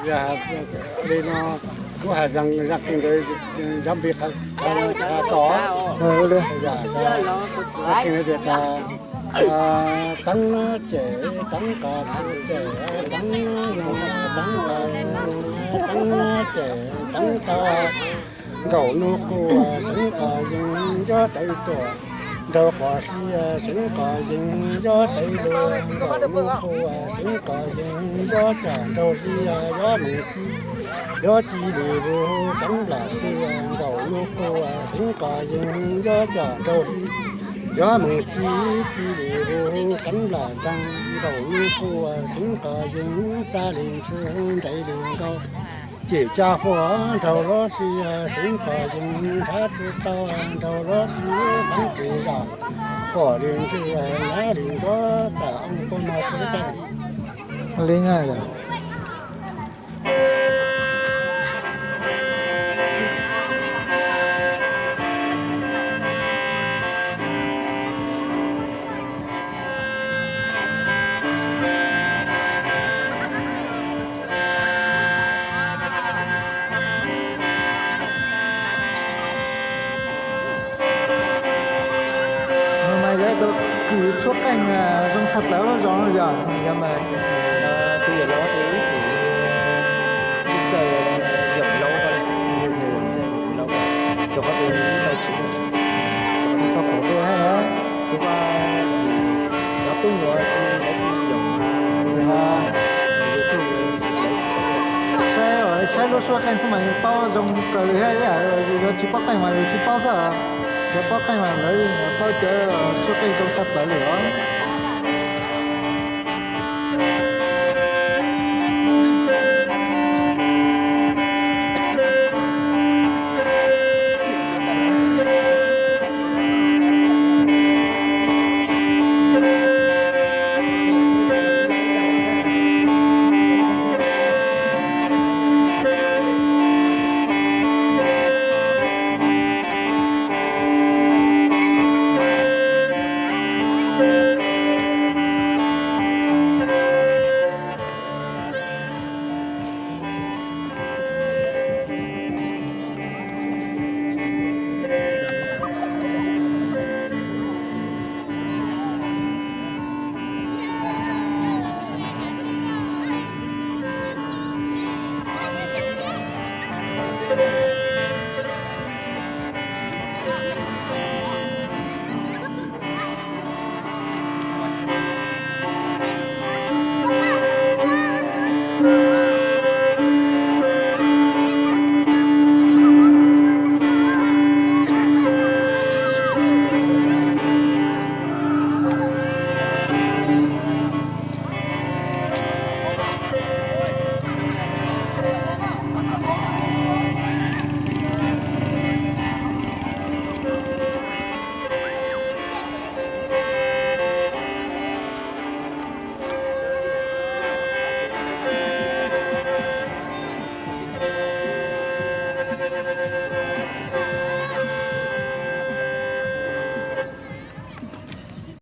Yog li no, kuv has zaj qeej ntawd, zaj npe qha to, zaj qeej ntawd tias tas, teeb cem teeb qas txu cem, teeb nyoog teeb qas txu nyoog, teeb cem teeb tag, nkaum nub quaj seev qos yees yob tawv tuam, nraug qos hli seev qos yees yob tawv luag, nkaum nub quaj seev qos yees yob coj nraug hli, yob meem ci, yob ci li vus teeb nplam tiag, nkaum nub quaj seev qos yees yob coj nraug hli, yob meem ci, ci li vus teeb nplam nreeg, nkaum nub quaj seev qos yees txaj li ntxhw nreev li nkaus, cem caj huab nraug lob hli seev qos yees nrhav tsi tau, nraug lob hli xeev ris zos, pom li ntxhw nrhav li nrov tas, oo tuaj no sib caj li na yog. Mas yog tus kws tshuab qeej zoo tshaj plaws lub zos no yog, yog mas. Tus yawm laus ces ib txwm txawj yawm laus, rau qhov tias tau tsis tau pom dua na, tus vaj cov tub nyuam tsis lawv tsis yawm. Saib, saib lub suab qeej xwb mas yus paub zoo kawg li thiab, yus yuav tsis paub qeej mas yus tsis paub xwb, yog paub qeej mas lawv paub cov suab qeej zoo tshaj plaws li os.